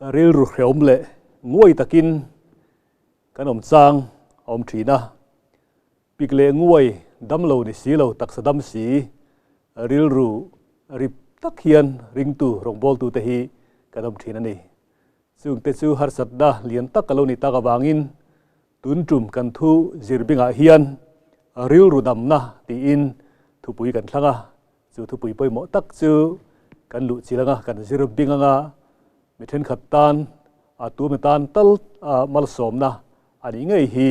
Rilru hreawm leh nguai takin kan awm chang a awm thin a. Pik leh nguai dam lo ni si lo taksa dam si rilru rip tak hian ringtu rawngbawltute hi kan awm thin a ni. Chungte chu harsatna lian tak a lo ni tak avangin tun tum kan thu zir bingah hian rilru damna tiin thupui kan thlang a. Chu thupui pawimawh tak chu kan luh chil anga kan zir bing anga mi thenkhat tan a tu mi tan tal malsawmna a nih ngei hi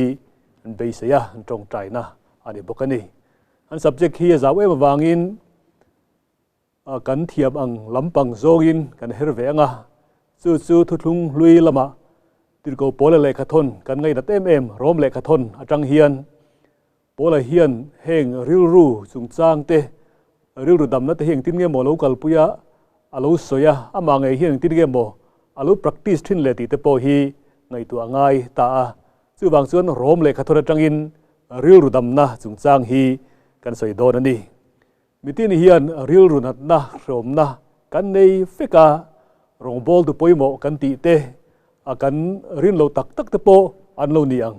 an beisei a, an tawngtaina a ni bawk a ni. An subject hi a zau em avangin kan thiam ang lampang zawngin kan her ve anga, chu chu thuthlung hlui lamah Tirhkoh Paula lehkhathawn kan ngainat em em Rom lehkhathawn atang hian Paula hian heng rilru chungchang te, rilru damna te hi engtin nge maw a lo kalpui a, a lo sawi a, amah ngei hian engtin nge maw a lo practice thin le tih te pawh hi ngaihtuah a ngai ta a. Chuvang chuan Rom lehkhathawn atangin rilru damna chungchang hi kan sawi dawn a ni. Mitin hian rilru natna hreawmna kan nei vek a, rawngbawltu pawimawh kan tih te, a kan rin loh tak tak te pawh an lo ni ang.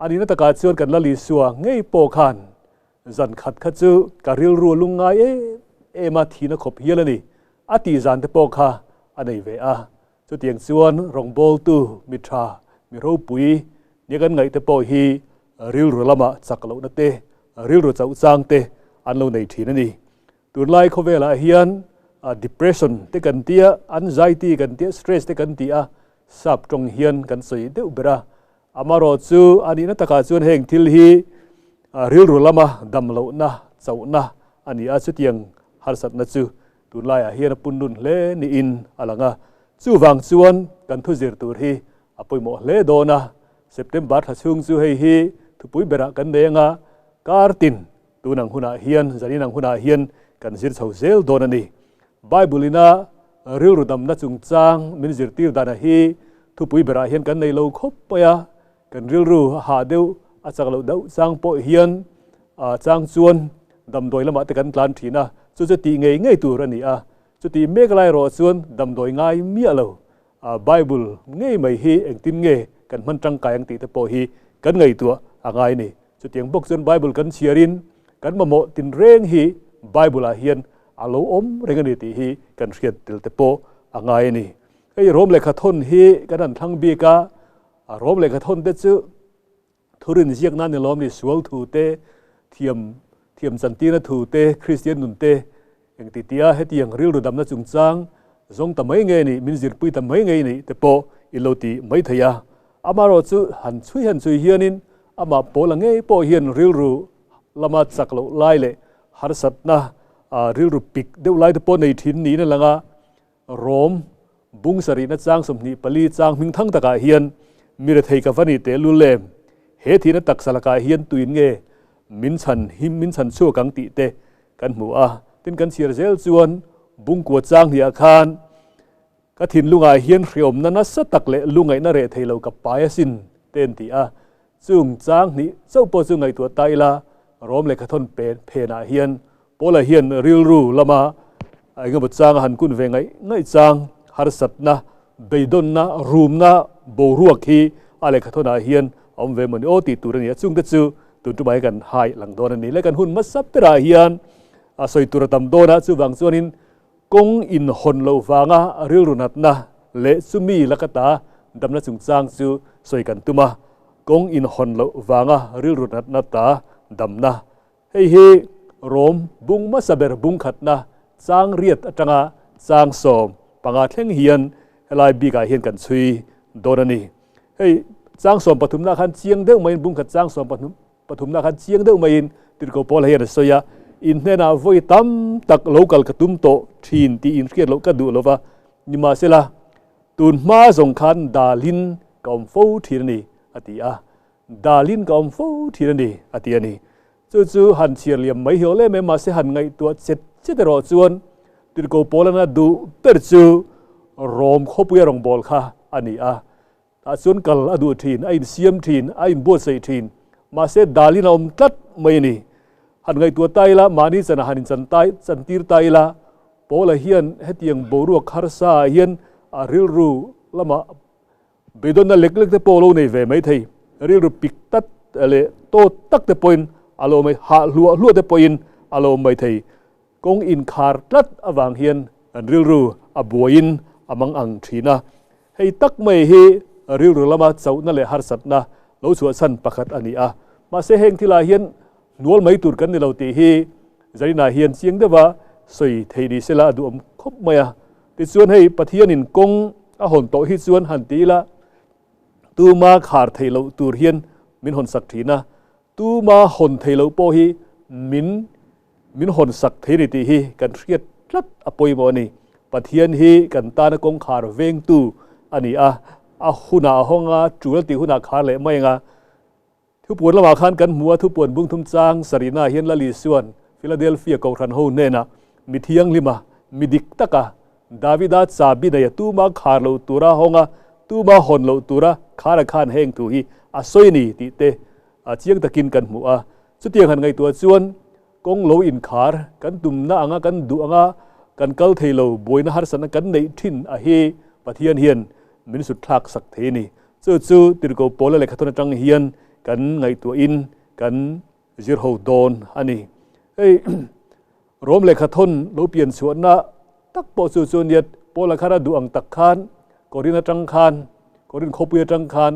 A nihna takah chuan kan Lal Isua ngei pawh khan zan khat kha chu ka rilru a lungngai em em a, thihna khawp hial a ni, a tih zan te pawh kha a nei ve a. Chutiang chuan rawngbawltu mi tha, mi ropui nia kan ngaih te pawh hi rilru lama chak lohna te, rilru chauh chang te an lo nei thin a ni. Tunlai khawvelah hian depression te kan tia, anxiety kan tia, stress te kan ti a, sap tawng hian kan sawi deuh ber a. Amarawh chu a nihna takah chuan heng thil hi rilru lama dam lohna, chauhna a ni a, chutiang harsatna chu tunlaiah hian a punlun hle niin a lang a. Chuvang chuan kan thu zir tur hi a pawimawh hle dawn a, September thla chhung chu hei hi thupui berah kan nei anga kartin Tun ang hunah hian, zanin ang hunah hian kan zir chho zel dawn a ni. Bible ina rilru damna chungchang min zirtir dana hi thupui berah hian kan nei lo khawp mai a, kan rilru a hah deuh, a chak loh deuh chang pawh hian chang chuan damdawi lamah te kan tlan thin a, chu chu tih ngei ngei tur a ni a. Chutih mek lai erawh chuan damdawi ngai miah lo, Bible ngei mai hi engtin nge kan hman tangkai ang tih te pawh hi kan ngaihtuah a ngai a ni. Chutiang bawk chuan Bible kan chhiarin kan mamawh tinreng hi Bible-ah hian a lo awm reng a ni tih hi kan hriat tel te pawh a ngai a ni. Hei Rom lehkhathawn hi kan han thlang bik a, Rom lehkhathawn te chu thurin ziakna ni lawm ni, sual thu te, thiam thiam chantirna thu te, Kristian nun te, engti tia hetiang rilru damna chungchang zawng ta mai nge ni, min zirpui ta mai nge ni te pawh i lo ti mai thei a. Amaherawh chu han chhui han chhui hianin amah Paula ngei pawh hian rilru lama chak loh lai leh harsatna rilru pik deuh lai te pawh nei thin niin a lang a. Rom bung sarihna chang 24 chang hming thang takah hian mi rethei ka va ni teh lul em, he thihna taksa lakah hian tuin nge min chhan him min chhan chhuak ang tih te kan hmu a. Tin kan chhiar zel chuan bungkua chang hniah khan Ka thinlungah hian hreawmna nasa tak leh lungaihna reh thei lo ka pai asin, te an ti a. Chung chang hnih chauh pawh chu ngaihtuah ta ila, Rom lehkhathawn phenah hian Paula hian rilru lama engemaw changa han kun ve ngaih ngaih chang, harsatna, beidawnna, rumna, boruak hi a lehkhathawnah hian a awm ve mawni aw tih tur a ni a. Chungte chu tun tumah hian kan hai lang dawn a ni. Le kan hun hmasa berah hian a sawi tur a tam dawn a, chuvang chuanin Kawng inhawn loh vanga rilru natna leh chumi lakata damna chungchang chu sawi kan tum a, kawng inhawn loh vanga rilru natna ta damna. Hei hi Rom bung hmasa ber bung khatna chang riat atanga chang 15 thleng hian helai bikah hian kan chhui dawn a ni. Hei chang 13na khan chiang deuh maiin bung khat chang 13 na khan chiang deuh maiin Tirhkoh Paula hian a sawi a, In hnenah vawi tam tak lo kal ka tum tawh thin tih inhriat loh ka duh lo va, nimahsela tun hma zawng khan dalin ka awm fo thin a ni, a ti a. Dalin ka awm fo thin a ni, a ti a ni. Chu chu han chhiar liam mai hi awl em em, mahse han ngaihtuah chet chet erawh chuan Tirhkoh Paulana duh ber chu Rom khawpuia rawngbâwl kha a ni a. Tah chuan kal a duh thin, a insiam thin, a inbuatsaih thin. Mahse dalin a awm tlat mai a ni. Han ngaihtuah ta ila, mahni chanah han inchan tai, chantir ta ila, Paula hian hetiang boruak harsa ah hian a rilru lamah beidawnna lek lek te pawh lo nei ve mai thei, rilru pik tat leh tawt tak te pawhin a lo mai, hah hluah hluah te pawhin a lo awm mai thei. Kawng inkhar tlat avang hian kan rilru a buaiin a mang ang thin a. Hei tak mai hi rilru lama chauhna leh harsatna lo chhuahchhan pakhat a ni a. Mahse heng thilah hian hnual mai tur kan ni lo tih hi Zarina hian chiang deuha sawi thei ni sela a duhawm khawp mai a. Tichuan hei Pathianin kawng a hawn tawh hi chuan han ti ila tuma khar theih loh tur hian min hawn sak thin a, tuma hawn theih loh pawh hi min min hawn sak thei a ni tih hi kan hriat tlat a pawimawh a ni. Pathian hi kan tana kawngkhar vengtu a ni a, a hunah a hawng a, tul a tih hunah khar leh mai ang a. Thupuan lamah khan kan hmu a, thupuan bung thum chang sarihnaah hian Lal Isua'n Philadelphia Kohhran ho hnenah mi thianghlima, mi dik taka Davida chabi neia tuma khar loh tura hawng a, tuma hawn loh tura khar a khan heng thu hi a sawi a ni tih te chiang takin kan hmu a. Chutiang han ngaihtuah chuan kawng lo inkhar kan tumna anga kan duh anga kan kal thei lo buaina harsatna kan neih thin a hi Pathian hian min sut thlak sak thei a ni. Chu chu Tirhkoh Paula lehkhathawn atang hian kan ngaihtuahin kan zir ho dawn a ni. Hei Rom lehkhathawn lo pian chhuahna tak pawh chu chu nia Paula khan a duh ang tak khan Korin atang khan Korin khawpui atang khan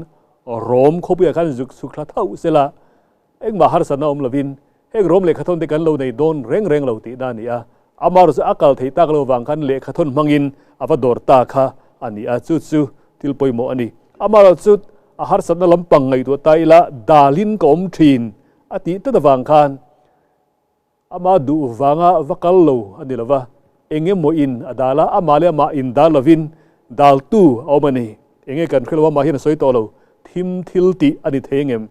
Rom khawpuiah khan zuk chhuk thla thauh sela Engmah harsatna awm lovin heng rawm lehkhathawn te kan lo nei dawn reng reng lo tihna a ni a, amaherawhchu a kal theih tak lo vang khan lehkhathawn hmangin a va dawr ta kha a ni a, chu chu thil pawimawh a ni. Amaherawhchu a harsatna lampang ngaihtuah ta ila dalin ka awm thin a tih tlat avang khan Ama duh vanga va kal lo a ni lo va, eng emaw in a dal a, amah leh amah in dal lovin daltu a awm a ni. Enge kan hre lo, amah hian a sawi tawh lo, thim thil tih a ni thei engem?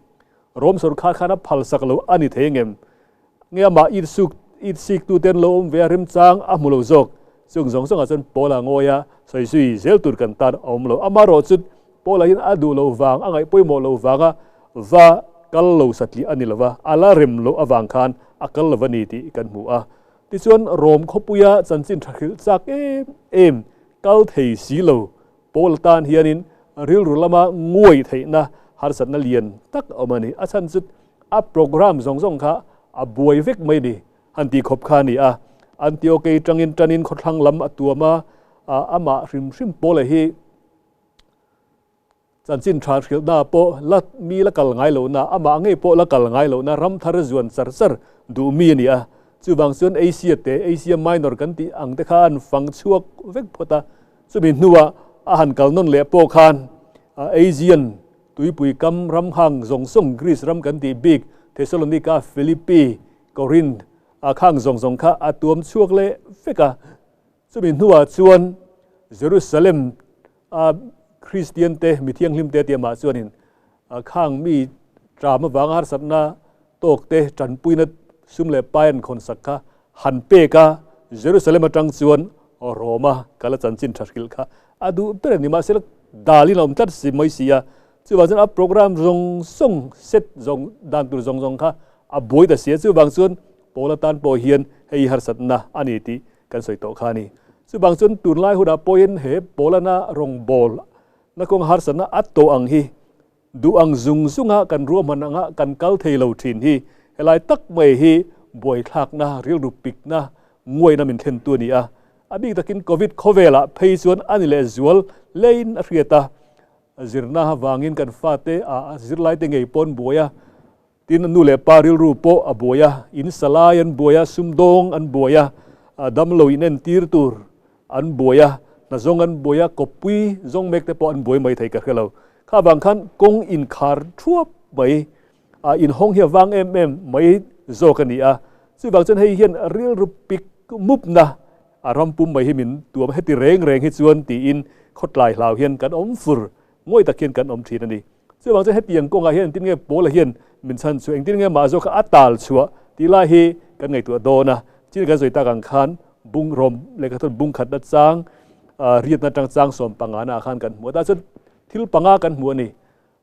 Rom sorkar khan a phalsak lo a ni thei engem? Nge amah it suk it sik tu ten lo awm ve a remchang a hmu lo zawk? Chung zawng zawngah chuan Paula ngawi a sawi zui zel tur kan tan a awm lo. Amaherawh chu Paula hian a duh lo vang, a ngaih pawimawh lo vanga va kal lo satliah a ni lo va, a la rem loh avang khan a kal lo va ni tih kan hmu a. Tichuan, Rom khawpuia chanchin tha hrilh chak em em kal thei si lo Paula tan hianin rilru lama nguai theihna harsatna lian tak a awm a ni. A chhan chu a program zawng zawng kha a buai vek mai ni han tih khawp kha a ni a. Antiokei tangin tanin khawthlang lam a tuam a, amah hrim hrim Paula hi Chanchin tha hrilhna pawh la mi la kal ngai lohna, amah ngei pawh la kal ngai lohna ram thar zuan char char duh mi a ni a. Chuvang chuan Asia te, Asia Minor kan tih ang te kha an fang chhuak vek phawt a. Chumi hnuah a han kal nawn leh pawh khan Aegean tuipui kam ram hang zawng zawng Greece ram kan tih bik Thessalonica, Philippi, Corinth a khang zawng zawng kha a tuam chhuak leh vek a. Chumi hnuah chuan Jerusalem a Kristian te, mi thianghlim te tia mah chuanin khang mi ṭam avanga harsatna tawk te ṭanpuina sum leh pai an khawnsak kha han pek a, Jerusalem aṭang chuan Roma kal a chanchin ṭha hrilh kha a duh ber a ni. Mahse dalin a awm tlat si mai si a, chuvang chuan a program zawng zawng set zawng dan tur zawng zawng kha a buai ta si a, chuvang chuan Paul atan pawh hian hei harsatna a ni tih kan sawi tawh kha a ni. Chuvang chuan tunlai hunah pawhin he Paulana rawngbâwl na kawng harsatna a tawh ang hi duh ang zung zunga kan ruahman anga kan kal thei lo thin hi helai tak mai hi buaithlakna, rilru pikna, nguaina min thlentu a ni a. A bik takin Covid khawvelah phei chuan a ni lehzual leiin a hriat a, zirna avangin kan fate a zirlaite ngei pawn buai a, Tin, nu leh pa rilru pawh a buai a, in salai an buai a, sumdawng an buai a, damlo in entir tur an buai a, hnazawng an buai a, kawppui zawng mek te pawh an buai mai thei ka hre lo. Kha vang khan kawng inkhar thuap mai, inhawng hi a vang em em mai zawk a ni a. Chuvang chuan hei hian rilru pik mupna a ram pum mai hi min tuam heti reng reng hi chuan tiin khawtlai hlau hian kan awm fur ngawi tak hian kan awm thin a ni. Chuvang chuan hetiang kawngah hian engtin nge Paula hian min chhan chhuah, engtin nge mah zawk kha a tal chhuah tih lai hi kan ngaihtuah dawn a. Chin kan sawi tak ang khan bung rawm lehkha thun bung khatna chang riatna atang chang sawm pangana ah khan kan hmu a. Tah chuan thil panga kan hmu a ni.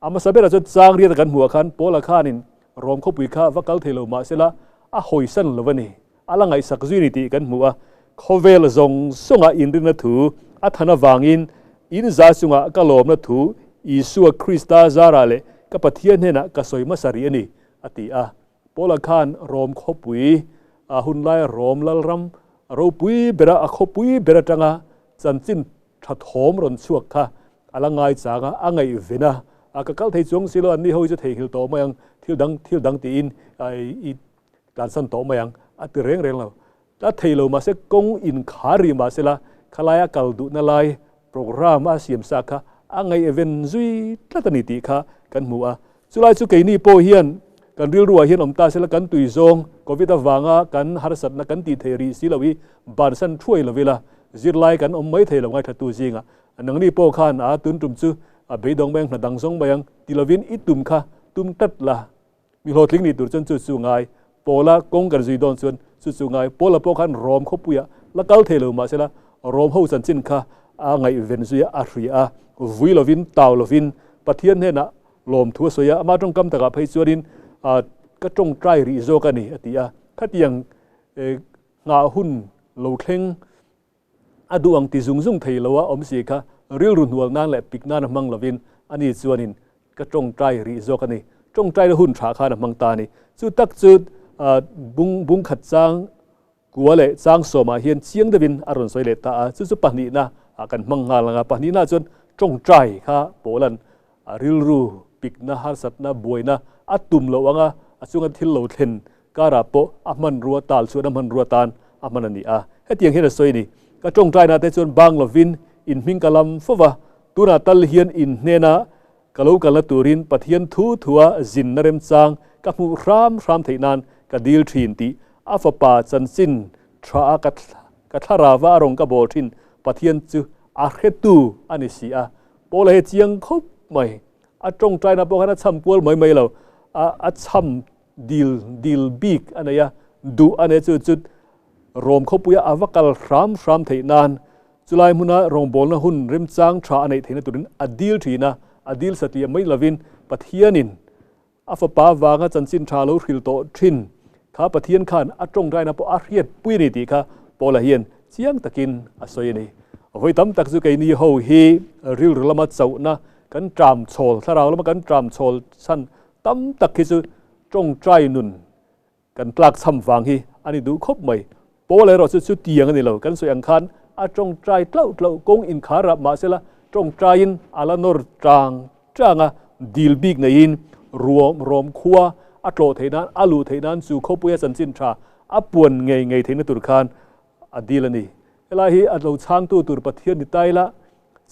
A hmasa berah chuan chang riata kan hmuh ah khan Paula khanin rawm khawpui kha va kal thei lo mahsela a hawisan lo a ni. A la ngaihsak zui ni tih kan hmu a, khawvel zawng zawnga inrinna thu a than avangin In za chungah ka lawmna thu Isua Krista zarah leh ka Pathian hnenah ka sawi hmasa rih a ni, a ti a. Paula khan Rom khawpui, a hunlaia Rom lalram ropui bera a khawpui ber atanga chanchin tha thawm rawn chhuak kha a la ngai chang a, a ngaihven a, a ka kal thei chuang si lo, anni ho hi chu theihnghilh tawh mai ang, thil dang thil dang tiin i tlansan tawh mai ang, a ti reng reng lo. A thei lo mahse kawng inkhar rih mahsela khalaia kal duhna lai programme a siam sa kha a ngaihven zui tlat a ni tih kha kan hmu a. Chulai chu keini pawh hian kan rilruah hian awm ta sela kan tui zawng Covid avanga kan harsatna kan tih theih rih si lo hi bansan thuai lo ila zirlai kan awm mai thei lo ngaithatu zingah nangni pawh khan a tun tum chu a beidawng mai ang hna dang zawng mai ang ti lovin i tum kha tum tlat la. Mi hlawhtling nih tur chuan chu chu ngai Paula kawng kan zui dawn chuan chu chu ngai Paula pawh khan Rom khawpuiah la kal thei lo mahsela Rom ho chanchin kha a ngaihven zui a, a hria a, vui lovin tau lovin Pathian hnenah lawmthu a sawi a, ama tawngkam takah phei chuanin ka tawngtai rih zawk a ni a ti a. Khatiang nghah hun lo thleng a duh ang ti zung zung thei lo a awm si kha rilru hnual nan leh pik nan a hmang lovin ani chuanin ka tawngtai rih zawk a ni. Tawngtaina hun tha khan a hmang ta a ni. Chu tak chu bung bung khat chang kua leh chang sawmah hian chiang deuhin a rawn sawi leh ta a. Chu chu pahnihna ah kan hmang nghal ang a. Pahnihna chuan tawngtai kha pawlan rilru pikna harsatna buaina a tum loh ang a, a chunga thil lo thlen karah pawh a hmanrua tal chuan a hmanrua tan a hman a ni a. Hetiang hian a sawi a ni, Ka tawngtaina te chuan bang lovin in hming ka lam fo va, tunah tal hian in hnena ka lo kalna turin Pathian thu thua zinna remchang ka hmuh hram hram theih nan ka dil thin tih a fapa chanchin tha a ka thlarava a rawn ka bawl thin Pathian chu a hretu a ni si a. Paula hi chiang khawp mai. A tawngtaina pawh khan a chham kual mai mai lo. A a chham dil dil bik a nei a, duh a nei chu chu Rom khawpuia a va kal hram hram theih nan chulai hmuna rawngbawlna hun remchang tha a neih theihna turin a dil thin a, a dil satliah mai lovin Pathianin A fapa vanga chanchin tha lo hril tawh thin kha Pathian khan a tawngtaina pawh a hriat pui a ni tih kha Paula hian chiang takin a sawi a ni. Vawi tam tak chu keini ho hi rilru lama chauhna kan tram chhawl, thlarau lama kan tram chhawl chhan tam tak hi chu tawngtai nun Kan tlak chham vang hi a ni duh khawp mai. Paul erawh chu chutiang a ni lo. Kan sawi ang khan a tawngtai tlauh tlauh kawng inkhar rap mahsela tawngtaiin a la nawr tang tang a, dil bik neiin ruam rawm khua a tlawh theih nan, a luh theih nan chu khawpuia chanchin tha a puan ngei ngei theihna tur khan a dil a ni. Helai hi a lo chhangtu tur Pathian ni ta ila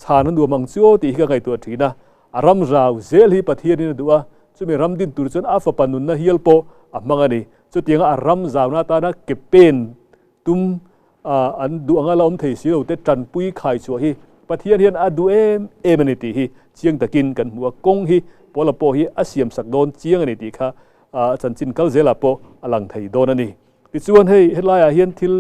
chhan a nuam ang chu aw tih hi ka ngaihtuah thin a, a ram rau zel hi Pathianin a duh a, chumi ram din tur chuan a fapa nunna hial pawh a hmang a ni. Chutianga a ram zauna atana ke pen tum an duh anga la awm thei si lo te tanpui khai chhuah hi Pathian hian a duh em em a ni tih hi chiang takin kan hmu a, kawng hi Paula pawh hi a siamsak dawn chiang a ni tih kha chanchin kal zelah pawh a lang thei dawn a ni. Tichuan hei helaiah hian thil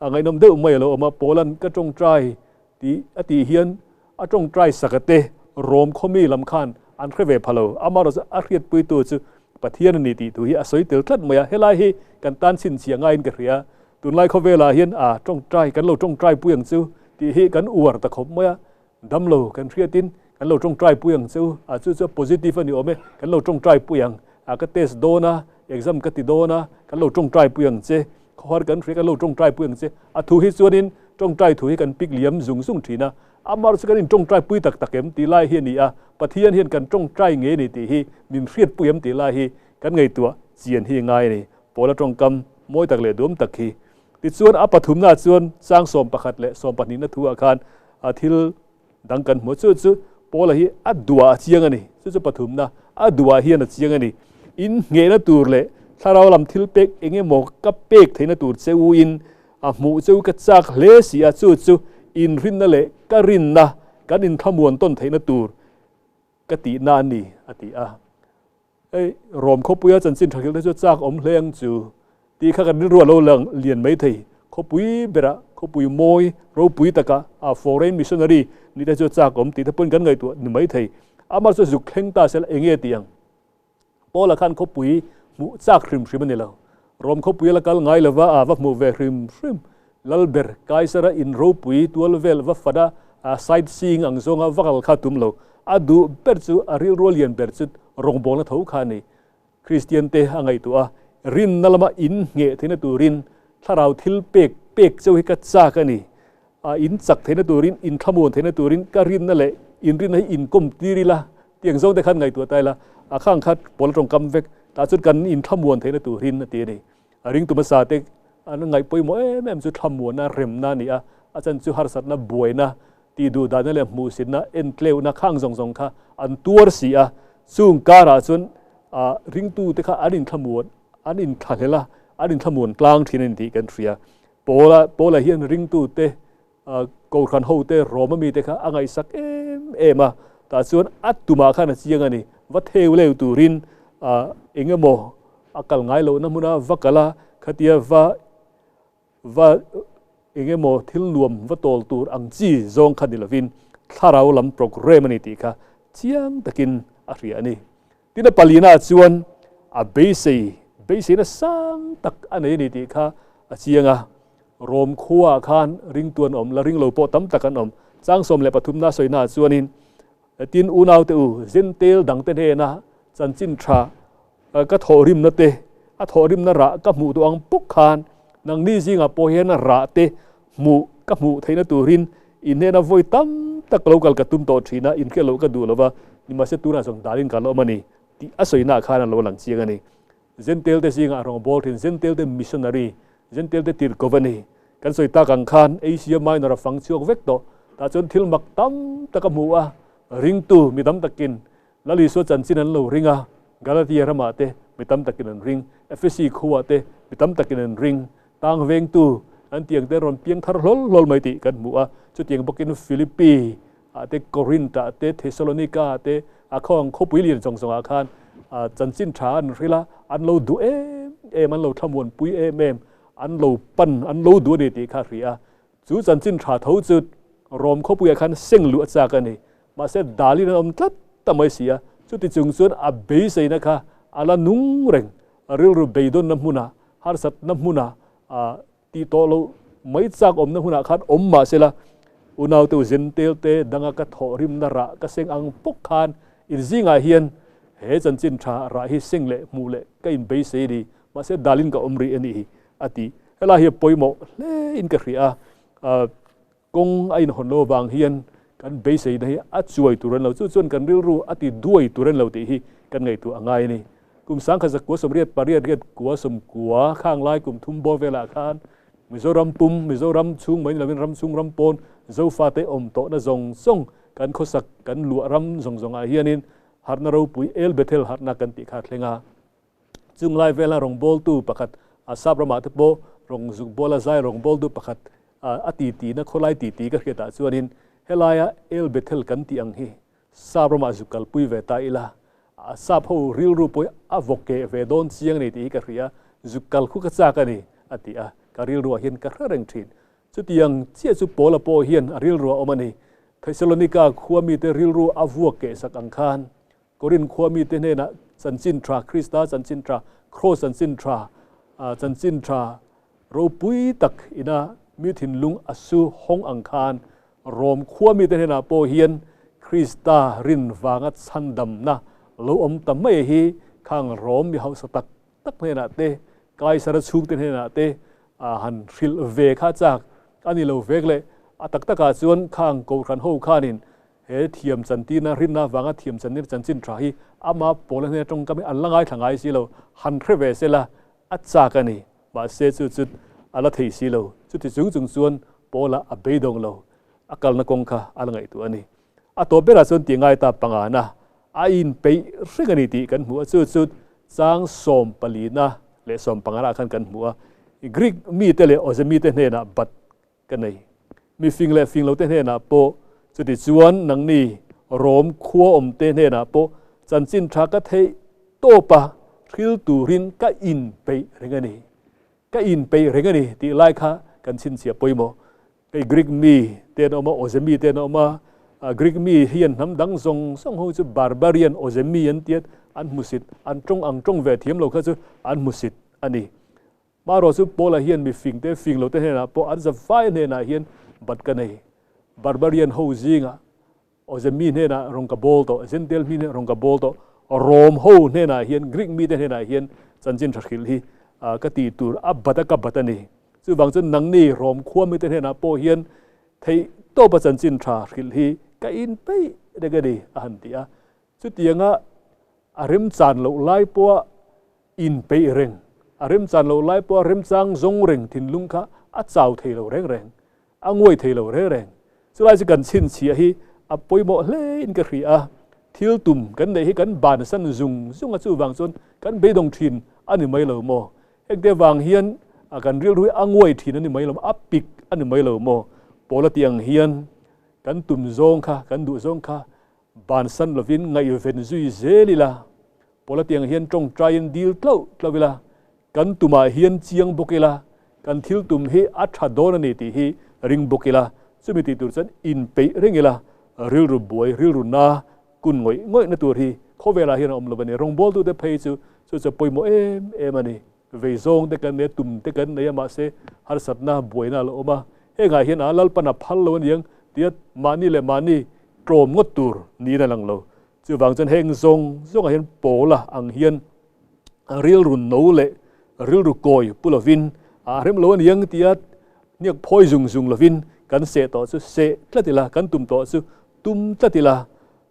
ngaihnawm deuh mai a lo awm a, Paula'n ka tawngtai Tih a tih hian a tawngtai saka te Rom khawmi lam khan an hre ve pha lo. Amaherawhchu a hriatpuitu chu Pathian a ni tih thu hi a sawi tel tlat mai a. Helai hi kan tan chhinchhiah ngaiin ka hria. Tunlai khawvelah hian a tawngtai kan lo tawngtai pui ang chu tih hi kan uar ta khawp mai a. Dam lo kan hriatin kan lo tawngtai pui ang chu a chu chu a positive a ni awm e, kan lo tawngtai pui ang. A ka test dawn a, exam ka ti dawn a, kan lo tawngtai pui ang che. Khawhar kan hria kan lo tawngtai pui ang che. A thu hi chuanin tawngtai thu hi kan pik liam zung zung thin a. Amah chu kan intawngtai pui tak tak em tih lai hi a ni a. Pathian hian kan tawngtai ngei a ni tih hi min hriat pui em tih lai hi kan ngaihtuah chian hi a ngai a ni. Paula tawngkam mawi tak leh duam tak hi. Tichuan a pathumnaah chuan chang 11 leh 12 na thu-ah khan a thil dang kan hmu a. Chu chu Paula hi a duah a chiang a ni. Chu chu pathumna a duah hian a chiang a ni. In nghehna tur leh thlarau lam thil pek eng emaw ka pek theihna tur che u in a hmuh che u ka chak hle si a, chu chu inrinna leh ka rinna kan inthlamuan tawn theihna tur ka tihna a ni, a ti a. Hei, Rom khawpuia chanchin tha thil te chu chak awm hle ang chu tih kha kan rilru a lo lang lian mai thei. Khawpui berah, khawpui mawi ropui takah a foreign missionary nih te chu chak awm tih te pawhin kan ngaihtuah ni mai thei. Amah chu zuk thleng ta sela eng nge tih ang? Paula khan khawpui hmuh chak hrim hrim a ni lo. Rom khawpui a la kal ngai lova a va hmuh ve hrim hrim. Lalber Kaisara in ropui tual vel va fat a, Sight seeing ang zawnga va kal kha tum lo. A duh ber chu, a rilru lian ber chu rawngbawlna tho kha a ni. Kristian te a ngaihtuah a, rinna lama in ngheh theihna turin thlarau thil pek pek cheu hi ka chak a ni. A in chak theihna turin, in thlamuan theihna turin ka rinna leh in rinna hi inkawm tir ila tih ang zawng te khan ngaihtuah ta ila, a khang kha pawl tawngkam vek tah chuan kan in thlamuan theihna turin a ti a ni. A ringtu hmasa te an ngaih pawimawh em em chu thlamuanna remna a ni a, a chan chu harsatna buaina tih duh dahna leh hmuhsitna entleuhna khang zawng zawng kha an tuar si a, chung karah chuan ringtu te kha an inthlamuan an inthlahlel a, an inthlamuan tlang thin a ni tih kan hria. Paula Paula hian ringtu te Kohhran ho te Rome ami te kha a ngaihsak em em a, tah chuan a tumah khan a chiang a ni, va theu leu turin eng emaw a kal ngai lohna hmuna va kal a, khatia va va eng emaw thil nuam va tawl tur ang chi zawng kha ni lovin thlarau lam programme a ni tih kha chiang takin a hria a ni. Tin a palina chuan a beisei beiseina sang tak a nei a ni tih kha a chiang a. Rom khuaah khan ringtu an awm, la ring lo pawh tam tak an awm. Chang 13 na sawina chuanin, Tin unaute u, Zentel dangte hnena chanchin tha ka thawhrimna te, a thawhrimna rah ka hmuh duh ang pawk khan nangni zingah pawh hian rah te hmuh ka hmuh theihna turin in hnena vawi tam tak lo kal ka tum tawh thin a, inhriat loh ka duh lo va, nimahse tunah zawng dalin ka la awm a ni tih a sawinaah khan a lo lang chiang a ni. Zentel te zingah a rawngbâwl thin, Zentel te missionary, Zentel te tirhkawp a ni. Kan sawi tak ang khan Asia Minor a fang chhuak vek tawh. Tah chuan thil mak tam tak a hmu a, ringtu mi tam takin Lal Isua chanchin an lo ring a, Galatia ramah te mi tam takin an ring, Ephesi khuah te mi tam takin an ring, tang vengtu an tiang te rawn piang thar hlawl hlawl mai tih kan hmu a. Chutiang bawkin Philippi ah te, Korinth ah te, Thessalonika ah te, a khaw ang khawpui lian zawng zawngah khan chanchin tha an hrilh a, an lo duh em em, an lo thlamuanpui em em, an lo pan, an lo duh a ni tih kha a hria a. Chu chanchin tha tho chu Rom khawpuiah khan seng luh a chak a ni. Mahse dalin an awm tlat ta mai si a, chuti chung chuan a beiseina kha a la nung reng, rilru beidawnna hmunah, harsatna hmunah, Tih tawh loh mai chak awmna hunah khan awm mah sela, unaute u zentel te danga ka thawhrimna rah ka seng ang pawk khan in zingah hian he chanchin tha rah hi seng leh hmuh leh ka in beisei ni, mahse dalin ka awm rih a nih hi a ti. Helai hi a pawimawh hle in ka hria a, kawng a inhawn lo avang hian kan beiseina hi a chuai tur an lo, chu chuan kan rilru a ti duai tur an lo tih hi kan ngaihtuah a ngai a ni. Kum 1988 riat kua 90 khang lai kum thum bawr velah khan Mizoram pum, Mizoram chhung mai ni lovin ram chhung ram pawn Zofate awm tawhna zawng zawng kan khawsak kan luah ram zawng zawngah hianin harhna ropui El Bethel harhna kan tih kha a thleng a. Chung lai vela rawngbawltu pakhat a sap ramah te pawh rawng zuk bawla zai rawngbawltu pakhat a titi na khawlai titi ka hriatah chuanin helaia El Bethel kan tih ang hi sap ramah zuk kalpui ve ta ila a sap ho rilru pawh a vawk keh ve dawn chiang a ni tih hi ka hria, zuk kal khu ka chak a ni a ti a, ka rilruah hian ka hre reng thin. Chutiang chiah chu Paula pawh hian a rilruah a awm a ni. Thesalonika khua mite rilru a vuak keh sak ang khan Korin khua mite hnenah chanchin tha, Krista chanchin tha, Kraws chanchin tha, chanchin tha ropui tak ina mi thinlung a su hawng ang khan Rom khua mite hnenah pawh hian Krista rin vanga chhandamna lo awm ta mai hi khang Rom mi hausa tak tak hnenah te, Kaisara chhungte hnenah te han hrilh ve kha chak a ni lo vek le. A tak takah chuan khang Kohhran ho khanin He thiam chantina rinna avanga thiam chantir chanchin tha hi ama pawla hnena tawngkam hi an la ngaithla ngai si lo, han hre ve se la a chak a ni. Mahse chu chu a la thei si lo. Chuti chung chung chuan Paula a beidawng lo, a kalna kawng kha a la ngaihtuah a ni. A tawp berah chuan tih ngai ta pangana a inpeih reng a ni tih kan hmu a, chu chu chang 14 leh 15 ah khan kan hmu a. Greek mite leh Awze mite hnenah bat Ka nei. Mi fing leh fing lote hnenah pawh, chuti chuan nangni Rom khua awmte hnenah pawh chanchin tha ka theih tawp a, hril turin ka inpeih reng a ni. Ka inpeih reng a ni tih lai kha kan chhinchhiah pawimawh. Hei Greek mi te an awm a, Awze mi te an awm a, Greek mi hian hnam dang zawng zawng ho chu barbarian Awze mi an tiat, an hmusit, an tawng ang tawng ve thiam lo kha chu an hmusit a ni. Marawh chu Paula hian mi fing te, fing lo te hnenah pawh an zavai hnenah hian bat ka nei. Barbarian ho zingah Awze mi hnenah rawn ka bawl tawh, Jentail mi hnenah rawn ka bawl tawh, Rom ho hnenah hian, Greek mite hnenah hian chanchin tha hrilh hi ka tih tur a bat a ka bat a ni. Chuvang chuan nangni Rom khua mite hnenah pawh hian theih tawpa chanchin tha hrilh hi ka inpeih reng a ni, a han ti a. Chutianga a remchan loh lai pawha inpeih reng, a remchan loh lai pawha remchang zawng reng thinlung kha a chau thei lo reng reng, a nguai thei lo reng reng. Chulai chu kan chhinchhiah hi a pawimawh hle in ka hria a, thil tum kan neih hi kan bansan zung zung a, chuvang chuan kan beidawng thin a ni mai lo maw? Hengte vang hian kan rilru hi a nguai thin a ni mai lo maw? A pik a ni mai lo maw? Paula tih ang hian kan tum zawng kha, kan duh zawng kha Bansan lovin ngaihven zui zel ila, Paula tiang hian tawngtaiin dil tlauh tlauh ila, kan tumah hian chiang bawk ila, kan thil tum hi a tha dawn a ni tih hi ring bawk ila, chumi tih tur chuan inpeih reng ila, rilru buai, rilru na kun ngawih ngawih na tur hi khawvelah hian a awm lo a ni. Rawngbawltute phei chu chu chu pawimawh em em a ni. Vei zawng te kan nei a, tum te kan nei a, mahse harsatna buaina a lo awm a, hengah hian a Lalpan a phal lo aniang tia mahni leh mahni tlawm ngawt tur niin a lang lo. Chuvang chuan heng zawng zawngah hian Paula ang hian rilru no leh rilru kawi pu lovin a rem lo aniang tia hniak phawi zung zung lovin kan seh tawh chu seh tlat ila, kan tum tawh chu tum tlat ila,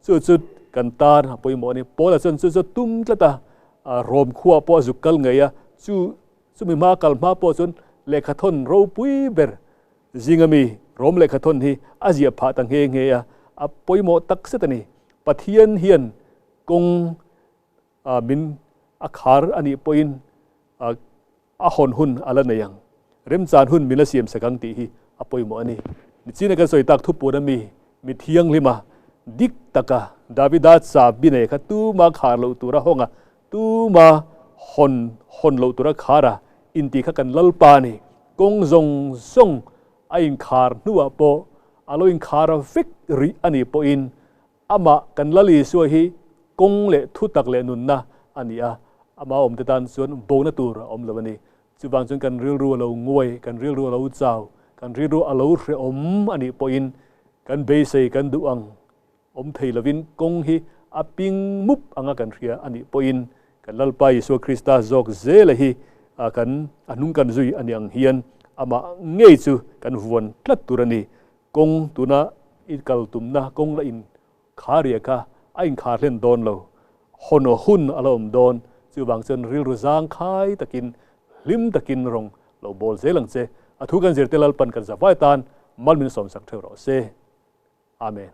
Chu chu kan tan a pawimawh a ni. Paula chuan chu chu tum tlat a, Rom khuaah pawh a zuk kal ngei a, chu chumi hma kal hma pawh chuan lehkhathawn ropui ber zinga mi Rom lehkhathawn hi a ziah phah ta nghe nghe a, a pawimawh tak zet a ni. Pathian hian kawng min a khar a nih pawhin a hawn hun a la nei ang, remchan hun min la siam sak ang tih hi a pawimawh a ni. Nichina kan sawi tak thupun a mi, mi thianghlima dik taka Davida chahbi nei kha tuma khar loh tura hawng a, tuma hawn hawn loh tura khar a intih kha kan Lalpa a ni. Kawng zawng zawng a inkhar hnuah pawh a lo inkhar vek rih a nih pawhin Amah kan Lal Isua hi kawng leh thutak leh nunna a ni a, amah awmte tan chuan bona tur a awm lo a ni. Chuvang chuan kan rilru a lo nguai, kan rilru a lo chau, kan rilru a lo hrehawm a nih pawhin kan beisei kan duh ang awm thei lovin kawng hi a ping mup anga kan hria a nih pawhin kan Lalpa Isua Krista zawk zela hi kan a hnung kan zui a nih ang hian amah ngei chu kan vuan tlat tur a ni. Kawng tuna i kal tumna kawng la in khar riah kha a inkhar hlen dawn lo, hawn hun a la awm dawn, chuvang chuan rilru zang khai takin hlim takin rawng lo bawl zel ang che. A thu kan zirte Lalpan kan zavai tan mal min sawmsak theuh rawh se. Amen.